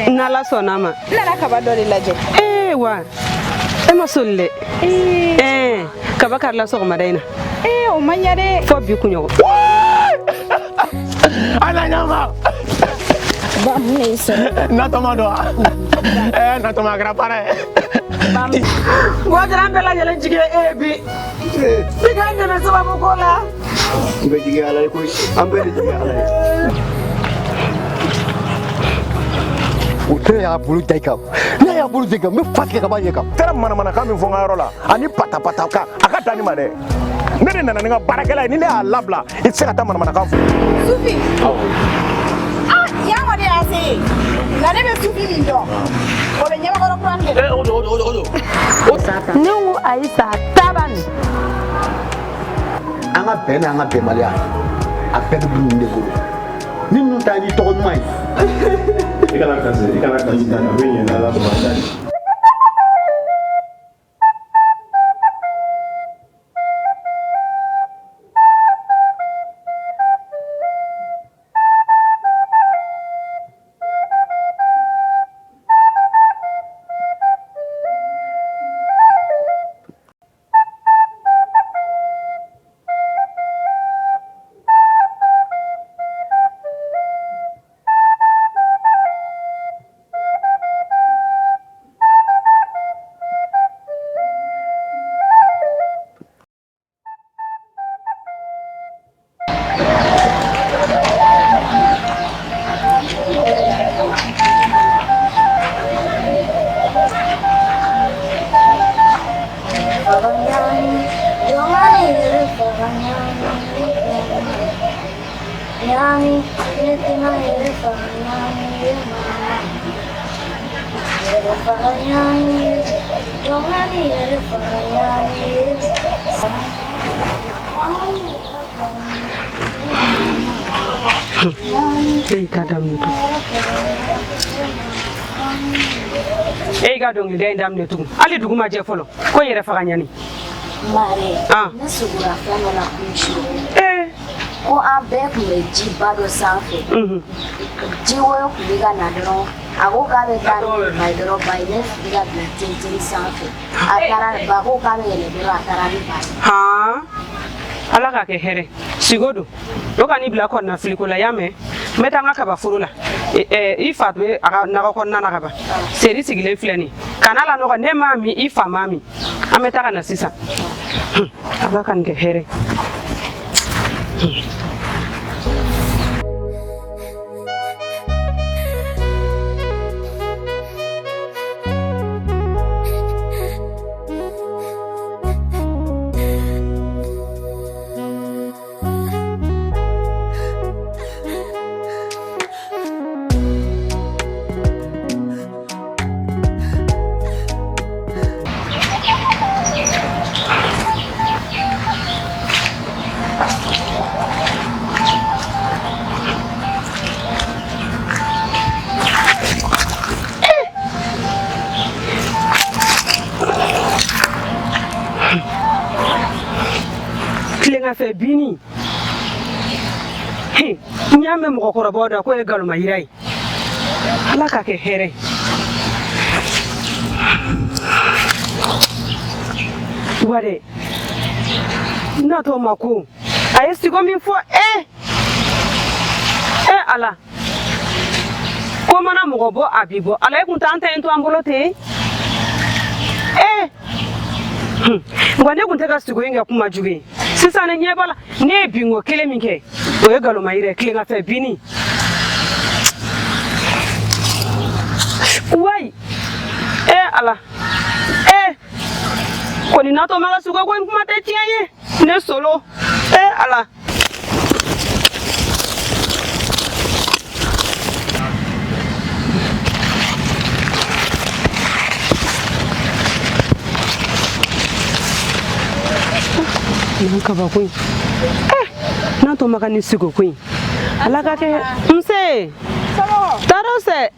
N'Ala sɔnna a ma. N nana kaba dɔ de lajɛ. Ee wa e ma soli dɛ. Ee kaba karila sɔgɔmada in na. Ee o ma ɲɛ dɛ. Fo bi kunɲɔgɔn. Ala ɲama. Ba mun de y'i sɔrɔ? Natɔma don wa? Ɛɛ natɔma a kɛra baara ye. Bɔjara an bɛɛ lajɛlen jigi ye e ye bi. I k'an dɛmɛ sababu ko la. I bɛ jigi Ala ye koyi, an bɛɛ de jigi Ala ye. O tɛ y'a bolo da i kan, ne y'a bolo da i kan, n bɛ fa tigɛ ka bɔ a ɲɛ kan. Taara manamanakan min fɔ n ka yɔrɔ la ani patapata kan, a ka dan nin ma dɛ. Ne de nana ni n ka baarakɛla ye, ni ne y'a labila i tɛ se ka taa manamanakan fɔ. Sufi. Ah yan kɔni y'a se ye. Nka ne bɛ Sufi min dɔn. O bɛ ɲɛbakɔrɔ kura nin de la. O don o don o don. Ne ko ayi sa taba nin. An ka bɛn n'an ka bɛnbaliya, a bɛɛ bɛ ninnu de bolo. Ni ninnu ta n'i tɔgɔ ɲuman ye. I kana kasi, i kana kasi, a bɛ ɲɛ n'Ala sɔnna. E ka daminɛ tugun. E y'i ka dɔnkilida in daminɛ tugun. Hali dugu ma jɛ fɔlɔ. Ko n yɛrɛ faga ɲani. Mare, Ah. ne sugora fɛn dɔ la kunun. Ee. Ko an bɛɛ tun bɛ jiba dɔ sanfɛ. Jiwoyo tun bɛ ka na dɔrɔn, a ko k'a bɛ taa ni ba ye dɔrɔn, ba ye ne fili ka bila tenteni sanfɛ. A taara ba ko k'a bɛ yɛlɛ dɔrɔn, a taara ni ba ye. Han. Ala k'a kɛ hɛrɛ. Sigo don. O ka n'i bila kɔnɔna filiko la, y'a mɛn? N bɛ taa n ka kabaforo la. I fa bɛ a ka nakɔ kɔnɔna na ka ban. Seri sigilen filɛ nin ye. Kana la nɔgɔ, ne m'a min, i fa m'a min. An bɛ taa ka na sisan. Ala ka nin kɛ hɛrɛ. Tileganfɛ binni, n y'a mɛn mɔgɔkɔrɔbaw da k'o ye nkalonmayira ye. Ala k'a kɛ hɛrɛ ye. Wa dɛ, n natɔ ma ko a ye sigo min fɔ e Ala, ko mana mɔgɔ bɔ a bi bɔ. Ala, e kun t'an ta in to an bolo ten. Nka ne kun tɛ ka sigo in kɛ kuma jugu ye. Sisan ne ɲɛ b'a la, ne ye binko kelen min kɛ, o ye nkalonmayira ye, tileganfɛ binni. Wayi, e Ala, e kɔni natɔ ma ka sigo ko in kuma tɛ tiɲɛ ye. Ne solo, e Ala. Nin kabako in. N'a tɔ ma ka nin sigo ko in. Ala ka kɛ. Nse. Tɔɔrɔ sɛ.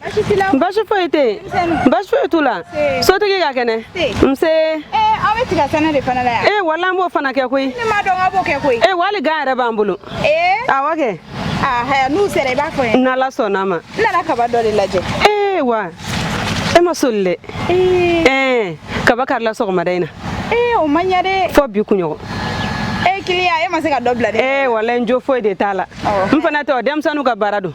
Baasi foyi tɛ yen. Baasi foyi t'u la. Sotigi ka kɛnɛ. Nse. Ee aw Aw bɛ tiga sɛnɛ de fana la yan. Ee wala an b'o fana kɛ koyi. Ne m'a dɔn k'aw b'o kɛ koyi. Ee wali gan yɛrɛ b'an bolo. Ee. Awɔ kɛ. Aa haya n'u sera i b'a fɔ n ye. N'Ala sɔnna a ma. N nana kaba dɔ de lajɛ. Ee wa e ma soli dɛ. Ee. Kaba karila sɔgɔmada in na. Ee o ma ɲɛ dɛ. Fo bi kunɲɔgɔn. Ee kiliyan e ma se ka dɔ bila dɛ. Ee wala n jo foyi de t'a la. N fana tɛ o denmisɛnninw ka baara don.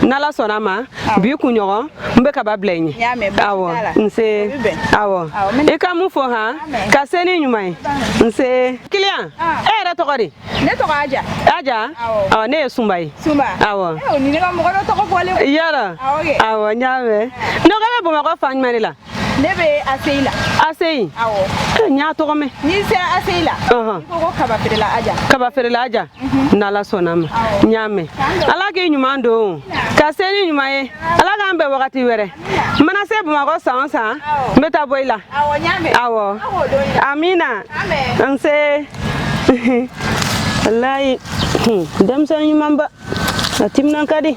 N'Ala sɔnna a ma bi kunɲɔgɔn n bɛ kaba bila i ɲɛ. Awɔ nse awɔ i ka mun fɔ han ka se ni ɲuman ye nse. Kiliyan e yɛrɛ tɔgɔ di. Ne tɔgɔ Aja. Aja. Awɔ ne ye Sunba ye. Sunba. Awɔ. Ee o ni ne ka mɔgɔ dɔ tɔgɔ fɔlen. Yɔrɔ. Awɔ n y'a mɛn. Ne ko e bɛ Bamakɔ fan jumɛn de la. Ne bɛ ACI la. ACI. Awɔ. N y'a tɔgɔ mɛn. N'i sera ACI la. I ko ko kaba feerela Aja. Kaba feerela Aja. N'Ala sɔnna a ma. N y'a mɛn. Ala k'i ɲuman don. Ka se ni ɲuman ye. Ala k'an bɛn wagati wɛrɛ. N mana se Bamakɔ san o san. N bɛ taa bɔ i la. Awɔ n y'a mɛn. Awɔ. Amina. Nse. Walayi denmisɛnnin ɲumanba. A timinan ka di.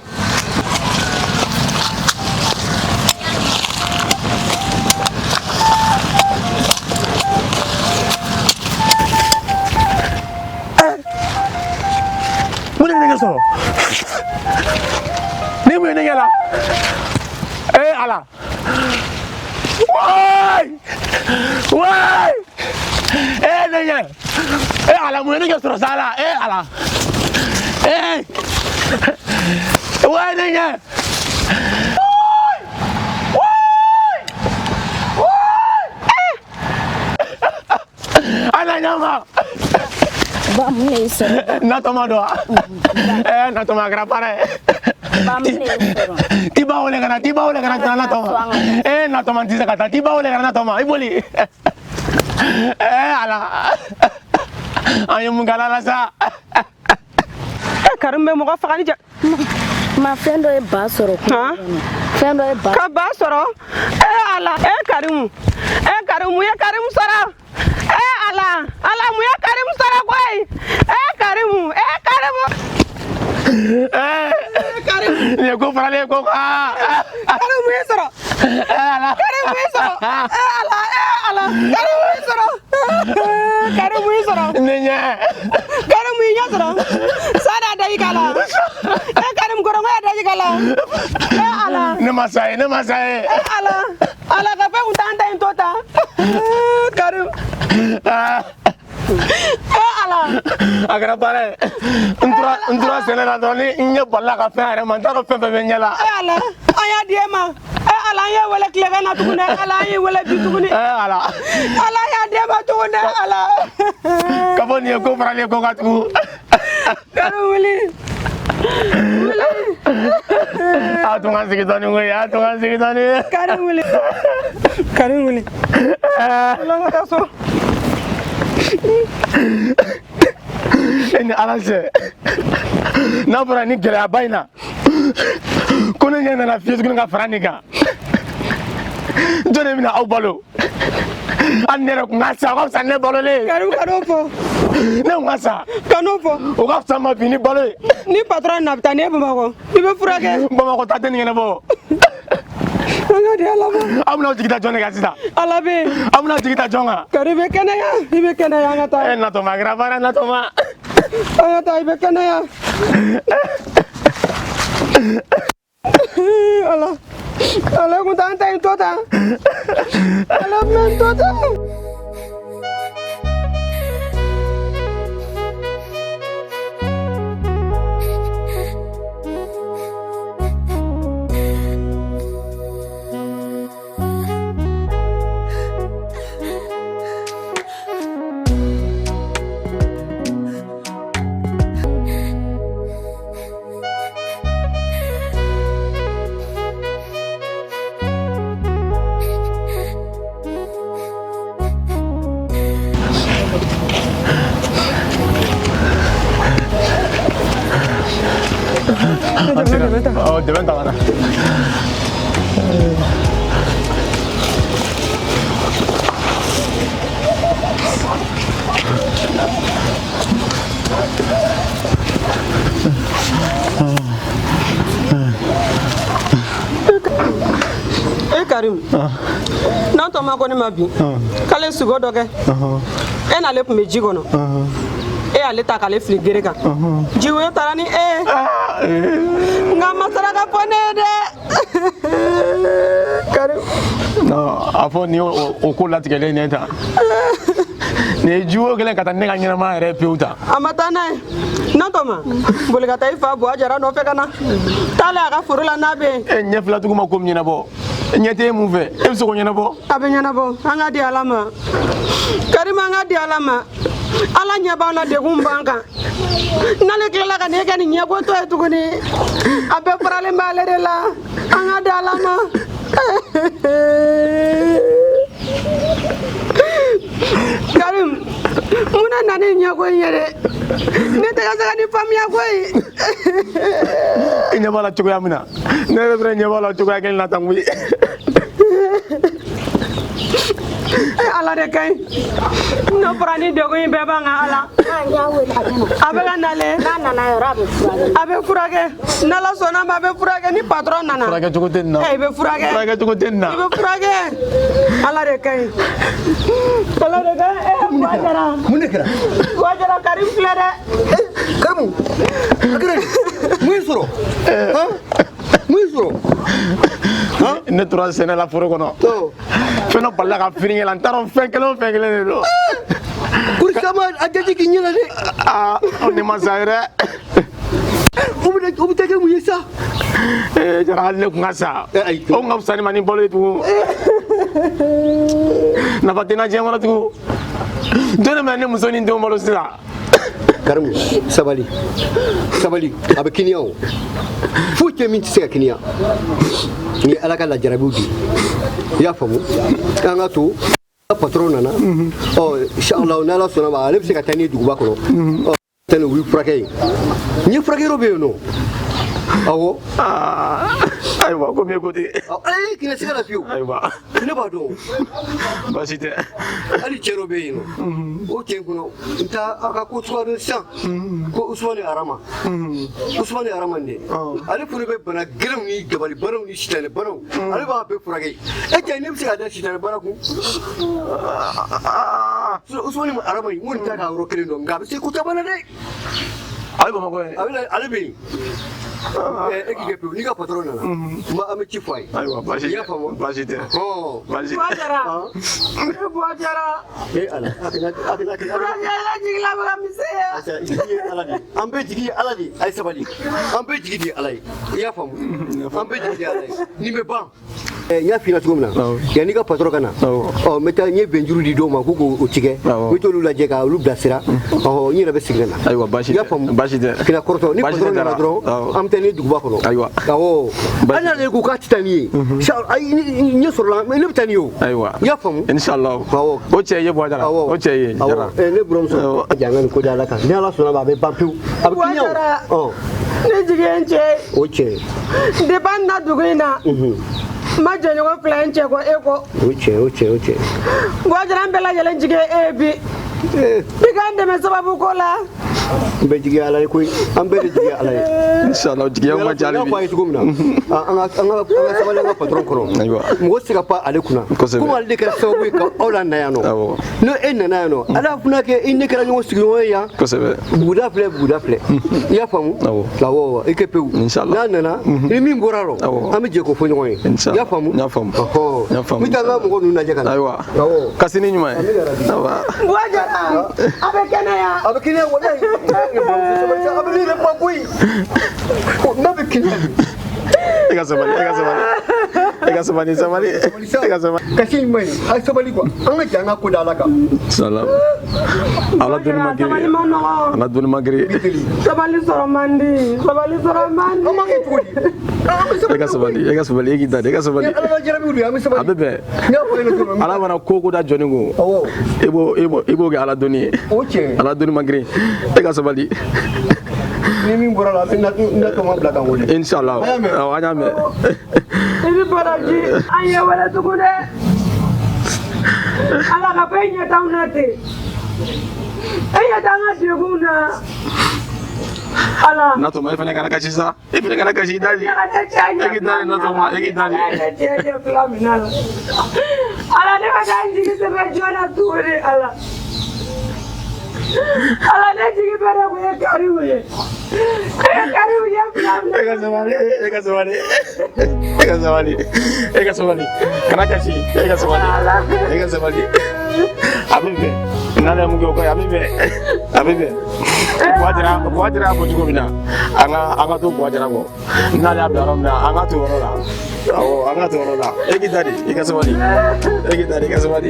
Mun de ye ne ɲɛ sɔrɔ? Ni mun ye ne ɲɛ la? Ee Ala! Wayi! Wayi! Ee ne ɲɛ! Ee Ala mun ye ne ɲɛ sɔrɔ sa la? Ee Ala! Ee! Wayi ne ɲɛ! Wayi! Wayi! Ala ɲama! Ba mun de y'i sɔrɔ? Natɔma don wa? Ɛɛ Natɔma a kɛra baara ye. Ba mun de y'i sɔrɔ? T'i ba wele ka na, t'i ba wele ka na tana Natɔma. Ee Natɔma n tɛ se ka taa, t'i ba wele ka na Natɔma, i boli. Ee Ala. An ye mun kɛ Ala la sa? Karim bɛ mɔgɔ faga ni ja. Ma fɛn dɔ ye ba sɔrɔ. Fɛn dɔ ye ba. Ka ba sɔrɔ? Ee Ala, ee Karimu. Ee Karimu mun ye Karimu sɔrɔ? Ee Ala, Ala mun ye Karimu sɔrɔ koyi? Ee Karimu, ee Karimu. Ee nin ye ko faralen ye ko kan. Karimu ye sɔrɔ. Karimu ye sɔrɔ. Ee Ala, ee Ala, Karimu ye sɔrɔ. Karimu ye sɔrɔ. Ne ɲɛ. Karimu y'i ɲɛ sɔrɔ. Sani a daji k'a la. Ee Karimu kɔrɔkɛ y'a daji k'a la. Ee Ala. Ne ma sa ye, ne ma sa ye. Ee Ala, Ala ka fɛn kun t'an ta in to tan. Karimu. Ee Ala. A kɛra baara ye. N tora sɛnɛ la dɔrɔn ni n ɲɛ balila ka fɛn yɛrɛ ma n t'a dɔn fɛn fɛn bɛ n ɲɛ la. Ee Ala, an y'a di e ma. Ee Ala, an y'e wele tilegan na tuguni. Ala, an y'i wele bi tuguni. Ee Ala. Ala y'a di e ma tuguni Ala. Ka fɔ nin ye ko faralen ye ko kan tugun. Karimu wuli. Wuli. A tun ka sigi dɔɔni koyi, a tun ka sigi dɔɔni. Karimu wuli. Karimu wuli. Ala ka taa so. E ni Ala cɛ n'a fɔra ni gɛlɛyaba in na ko ne ɲɛ nana fiyɛ tuguni ka fara nin kan jɔn de bɛna aw balo hali ne yɛrɛ kun ka sa o ka fisa ne balolen ye. Karimu kan'o fɔ. Ne kun ka sa. Kan'o fɔ. O ka fisa n ma bi ni balo ye. Ni patɔrɔn na bɛ taa n'e Bamakɔ i bɛ furakɛ. Bamakɔ ta tɛ nin ɲɛnabɔ. An ka di Ala ma. Aw bɛna aw jigi da jɔn de kan sisan? Ala bɛ yen. Aw bɛna aw jigi da jɔn kan? Kari i bɛ kɛnɛya, i bɛ kɛnɛya an ka taa. E Natɔma a kɛra baara ye Natɔma. An ka taa i bɛ kɛnɛya. Ala, Ala kun t'an ta in to tan. Ala kun bɛ n to tan. Ɔ dɛmɛ ta ka na. E Karimu. Karim, n'an tɔ ma ko ne ma bi k'ale sugo dɔ kɛ, e n'ale tun bɛ ji kɔnɔ, e y'ale ta k'ale fili gere kan, jiwoyo taara ni e ye, nka a ma saraka fɔ ne ye dɛ. Karim. Non, a fɔ nin o ko latigɛlen ne ta nin ye jiwoyo kɛlen ka taa ne ka ɲɛnamaya yɛrɛ pewu ta. A ma taa n'a ye. N'an tɔ ma boli ka taa i fa Buwa Jara nɔfɛ ka na taale a ka foro la n'a bɛ yen. E ɲɛ filatigiw ma ko min ɲɛnabɔ, ɲɛ tɛ e mun fɛ, e bɛ se k'o ɲɛnabɔ? A bɛ ɲɛnabɔ, an ka di Ala ma. Karim, an ka di Ala ma. Ala ɲɛ b'an na, degun b'an kan, n'ale tilala ka nin kɛ nin ɲɛkotɔ ye tuguni, a bɛɛ faralen b'ale de la. An ka di Ala ma. Karim, mun na na ni ɲɛko in ye dɛ? Ne tɛ ka se ka nin faamuya koyi. I ɲɛ b'a la cogoya min na, ne yɛrɛ fɛnɛ ɲɛ b'a la cogoya kelen na tan koyi. Ala de ka ɲi. N'o fɔra ni degun in bɛɛ b'an kan, Ala. A bɛ ka nalen. N'a nana yɔrɔ a bɛ furakɛ. A bɛ furakɛ. N'Ala sɔnna ma, a bɛ furakɛ ni patron nana. Furakɛ cogo tɛ nin na. I bɛ furakɛ. Furakɛ cogo tɛ nin na. I bɛ furakɛ. Ala de ka ɲi. Ala de ka ɲi. Buwa Jara. Mun de kɛra? Buwa Jara, Karim filɛ dɛ. Karimu, a kɛra di? Mun y'i sɔrɔ? Mun y'i sɔrɔ? Ne tora sɛnɛ la foro kɔnɔ. Fɛn dɔ balila ka firin la, n t'a dɔn fɛn kelen o fɛn kelen de don. Kori caman a jate k'i ɲɛna dɛ. Aa, ne ma sa yɛrɛ. O bɛ taa kɛ mun ye sa? Jara, hali ne kun ka sa. O kun ka fisa ne ma ni balo ye tugun. Nafa tɛ n na diɲɛ kɔnɔ tugun. Jɔn de bɛna ne muso ni n denw balo sisan? Karimu, sabali sabali, a bɛ kiniya o. Foyi tɛ min tɛ se ka kiniya. Ni ye Ala ka lajarabiw di, i y'a faamu? An ka to patron nana, ɔ inshallah n'Ala sɔnna ma, ale bɛ se ka taa ni duguba kɔnɔ, ɔ taa ni wuli furakɛ ye. N ye furakɛyɔrɔ bɛ yen nɔ. Awɔ. Ayiwa, komi e ko ten. Ayi, k'i na se ka na fiyewu. Ayiwa. Ne b'a dɔn. Baasi tɛ. Hali cɛ dɔ bɛ yen nɔ. O cɛ in kɔnɔ, n taa a ka ko suguya dɔ sisan. Ko Usumani Arama. Usumani Arama nin dɛ. Ale fana bɛ bana gɛlɛnw ni dabali banaw ni sitanɛ banaw. Ale b'a bɛɛ furakɛ. E cɛ, ne bɛ se ka da sitanɛ bana kun? Usumani Arama in, n kɔni t'a ka yɔrɔ kelen dɔn, nka a bɛ se ko caman na dɛ. Ale Bamakɔ ye. Ale bɛ yen. E k'i kɛ pewu, n'i ka patron nana, an bɛ ci fɔ a ye. Ayiwa, baasi tɛ. I y'a faamu? Baasi tɛ. Baasi tɛ. Buwa Jara. Buwa Jara. E Ala, a kana a kana a kana. Furakɛ jigi la bɛ ka misɛnya. Asa, jigi ye Ala de ye. An bɛɛ jigi ye Ala de ye. A ye sabali. An bɛɛ jigi de ye Ala ye. I y'a faamu? An bɛɛ jigi de ye Ala ye. Nin bɛ ban. N y'a f'i ɲɛna cogo min na, yanni i ka patron ka na, ɔ n bɛ taa n ye bɛnjuru di dɔw ma k'u k'o tigɛ, n bɛ t'olu lajɛ ka olu bilasira, ɔ n yɛrɛ bɛ segin ka na. Ayiwa, baasi I y'a tɛ. faamu? Baasi tɛ. Kina kɔrɔtɔ, ni Baasi tɛ patron nana Jara. dɔrɔn, an bɛ taa ni duguba kɔnɔ. Ayiwa. Awɔ. Hali n'ale ko k'a tɛ taa ni ye, ayi, ɲɛ sɔrɔla, ne bɛ taa ni ye o. Ayiwa. I y'a faamu? Inshallah. Awɔ. O cɛ ye Buwa Jara. Awɔ. O cɛ ye Jara. Awɔ. Ne buramuso, a jan ka nin ko da Ala kan. Ni Ala sɔnna ma, a bɛ ban pewu. A bɛ Buwa kiniya Jara. o. Ne jigi ye n cɛ ye. O cɛ. Depuis an na dugu in na, n ma jɛɲɔgɔn fila ye n cɛ kɔ e kɔ. O cɛ, o cɛ, o cɛ. Buwa Jara, an bɛɛ lajɛlen jigi ye e ye bi. Bi k'an dɛmɛ sababu ko la. N bɛ jigi Ala ye koyi. An bɛɛ de jigi ye Ala ye. Inshallah, jigiya ma diya N y'a hali fɔ a bi. ye cogo min na, an ka sabali an ka patron kɔrɔ. Ayiwa. Mɔgɔ tɛ se ka pan ale kunna. Kosɛbɛ. Komi ale de kɛra sababu ye ka aw la na yan nɔ. Awɔ. N'o e nana yan nɔ, ala fana kɛ i ne kɛra ɲɔgɔn sigiɲɔgɔn ye yan. Kosɛbɛ. Buguda filɛ, buguda filɛ. I y'a faamu? Awɔ. Awɔ, i kɛ pewu. Inshallah. N'a nana, ni min bɔra a rɔ, Awɔ. an bɛ jɛ k'o fɔ ɲɔgɔn ye. Inshallah. I y'a faamu? N y'a faamu. Ɔhɔn. N y'a faamu. N bɛ taa n ka mɔgɔ ninnu lajɛ ka na. Ayiwa. Awɔ. Ka sini ɲuman ye. Ayiwa. Buwa Jara, a bɛ kɛnɛya. A bɛ kɛnɛya walayi. Ne buramuso sabali sa, a bɛ ne yɛrɛ ma koyi. N'a bɛ kɛnɛya. E ka sabali, e ka sabali. E ka sabali, sabali. E ka sabali. Kasi in man ɲi, a ye sabali quoi. An ka jɛ an ka ko da Ala kan. Inshallah. Ala doni ma Sabali girin. ma nɔgɔn. Ala doni ma girin. Sabali sɔrɔ man di. Sabali sɔrɔ man di. An b'a kɛ cogo di? An bɛ E ka sabali, e ka sabali, e k'i da de, e ka sabali. Ala ka jarabiw de ye, an bɛ sabali. A bɛ bɛn. N y'a fɔ e ɲɛna cogo min. Ala mana ko ko da jɔnni kun. Awɔ. E b'o kɛ Ala doni ye. O tiɲɛ. Ala doni ma girin. E ka sabali. Ni min bɔra la, a bɛ na tɔmɔ bila ka n wele. Inshallah. An y'a mɛn. Awɔ, an y'a mɛn. I ni baraji, an ye wele tugun dɛ. Ala ka bɔ e ɲɛ t'anw na ten. E ɲɛ t'an ka degunw na. Ala. Natɔma, e fana kana kasi sa. E fana kana kasi, i da de. E k'i da de Natɔma, e k'i da de. Ne cɛ fila minɛ a la. Ala, ne bɛ taa n jigi sɛbɛ joona tuguni Ala. Ala, ne jigi bɛɛ de kun ye Karimu ye. Ne ye Karimu ɲɛ fila minɛ. E ka sabali, e ka sabali. E ka sabali. E ka sabali. Kana kasi, e ka sabali. E ka sabali. A bɛ bɛn. N'ale ye mun kɛ o ka ɲi, a bɛ bɛn. A bɛ bɛn. Buwajara y'a fɔ cogo min na, an ka to Buwajara kɔ. N'ale y'a bila yɔrɔ min na, an ka to yɔrɔ la. Awɔ, an ka to yɔrɔ la. E k'i da de, i ka sabali. E k'i da de, i ka sabali.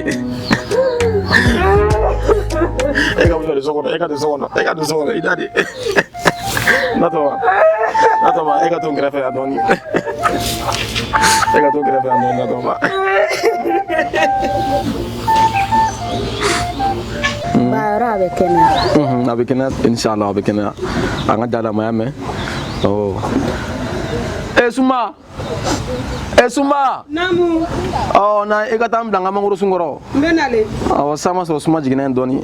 E ka wuli ka don so kɔnɔ, e ka don so kɔnɔ, e ka don so kɔnɔ, i da de. Natɔma, Natɔma, e ka to n kɛrɛfɛ yan dɔɔni. E ka to n kɛrɛfɛ yan dɔɔni, Natɔma. Ba yɔrɔ a bɛ kɛnɛya. A bɛ kɛnɛya, inshallah, a bɛ kɛnɛya. An ka da ma, y'a mɛn. Awɔ. E Suma, e Suma. Naamu. Ɔ na e ka taa n bila n ka mangoro sun kɔrɔ. N bɛ nalen. Awɔ, san ma sɔrɔ suma jiginna yen dɔɔni.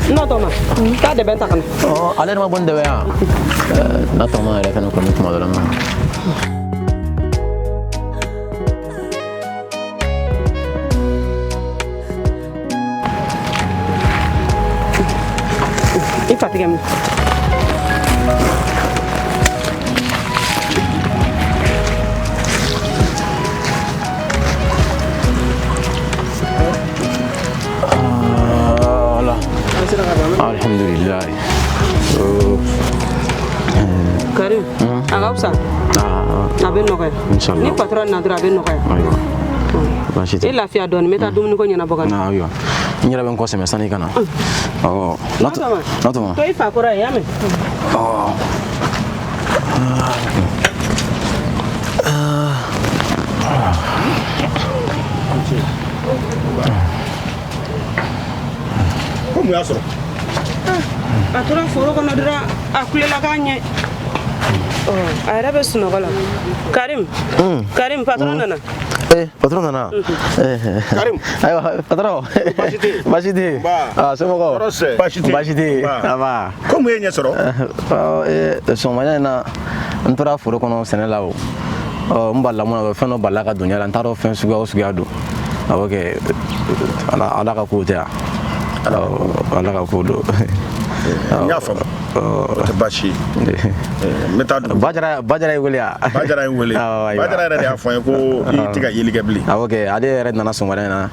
Natɔma, taa dɛbɛn ta ka na. Ɔ, ale yɛrɛ ma bɔ ni dɛbɛ yan. Natɔma yɛrɛ fɛnɛ kɔni kuma dɔ la ma. I fatigɛ minɛ. Voilà. Alhamdulillah. Karim, a ka fisa. A bɛ nɔgɔya. Inshallah. Ni patron na dɔrɔn a bɛ nɔgɔya. Ayiwa. Baasi tɛ. I lafiya dɔɔni, n bɛ taa dumuniko ɲɛnabɔ ka na. Ayiwa. N yɛrɛ bɛ n kɔ sɛmɛ sanni ka na. Awɔ. Natɔma. Natɔma. To i fa kɔrɔ yen, y'a mɛn. Ɔ. Ko mun y'a sɔrɔ? A tora foro kɔnɔ dɔrɔn, a kulela k'a ɲɛ. Ɔ, a yɛrɛ bɛ sunɔgɔ la. Karim, Karim, patron nana. Eh, patron nana. Karim. Ayiwa, patron. Baasi tɛ yen. Baasi tɛ yen. Nba. Ah, somɔgɔw? Tɔɔrɔ si tɛ. Baasi tɛ yen. Baasi tɛ yen. Nba. Ça va. Ko mun ye ɲɛ sɔrɔ? Ɔ, sɔgɔmada in na, n tora foro kɔnɔ sɛnɛ la o. Ɔ, n balila mun na, fɛn dɔ balila ka don ɲɛ la, n t'a dɔn fɛn suguya o suguya don. Awɔ kɛ, Ala ka kow tɛ yan. Awɔ, Ala ka kow don. N y'a faamu. O tɛ baasi ye. N bɛ taa dugu. Bajara y'i wele wa? Bajara ye n wele. Awɔ, ayiwa. Bajara yɛrɛ de y'a fɔ n ye ko i tɛ ka yeli kɛ bilen. Awɔ kɛ, ale yɛrɛ nana sɔgɔmada in na.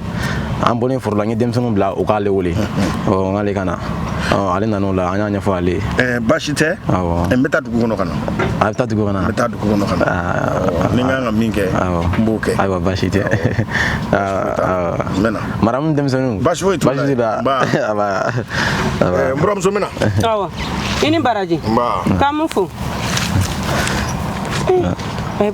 An bɔlen foro la, n ye denmisɛnninw bila u k'ale wele. Ɔ, n k'ale ka na. Ɔ, ale nan'o la, an y'a ɲɛfɔ ale ye. Baasi tɛ. Awɔ. N bɛ taa dugu kɔnɔ ka na. A bɛ taa dugu kɔnɔ. N bɛ taa dugu kɔnɔ ka na. Awɔ, ni n kan ka min kɛ, n b'o kɛ. Ayiwa, baasi tɛ. N bɛ na. Maramu denmisɛnninw. Baasi foyi t'u la. Baasi t'u la. Nba. Aba. Aba. N buramuso, n bɛ na. Awɔ. I ni baraji. Nba. K'an m'u fo. Eh,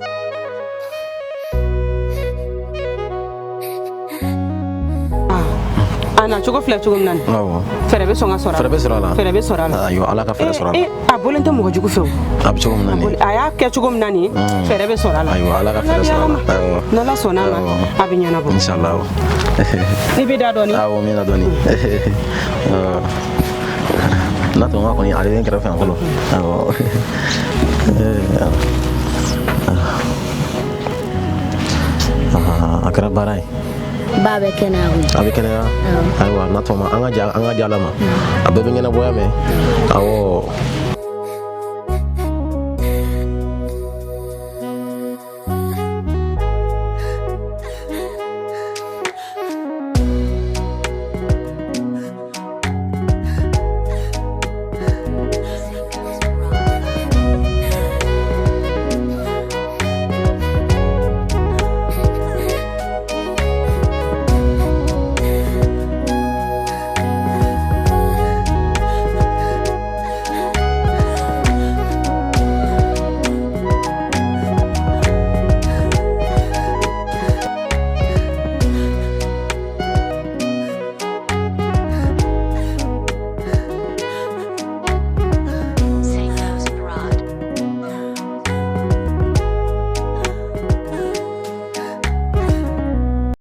a na cogo filɛ cogo min na nin. Awɔ. Fɛɛrɛ bɛ sɔn ka sɔrɔ a la. Fɛɛrɛ bɛ sɔrɔ a la. Fɛɛrɛ bɛ sɔrɔ a la. Ayiwa, Ala ka fɛɛrɛ sɔrɔ a la. Eh, a bɔlen tɛ mɔgɔ jugu fɛ o. A bɛ cogo min na nin. A y'a kɛ cogo min na nin, fɛɛrɛ bɛ sɔrɔ a la. Ayiwa, Ala ka fɛɛrɛ sɔrɔ a la. Awɔ. N'Ala sɔnna a ma, a bɛ ɲɛnabɔ. Inshallah. I bɛ da dɔɔni. Awɔ, n bɛ na dɔɔni. Awɔ. Natɔma kɔni, ale bɛ n kɛrɛfɛ yan fɔlɔ. Awɔ. A kɛra baara ye. Ba bɛ kɛnɛya koyi. A bɛ kɛnɛya. Ayiwa, n'a tɔma, an ka ja, an ka di Ala ma, a bɛɛ bɛ ɲɛnabɔ. Ya mɛn? Awɔ.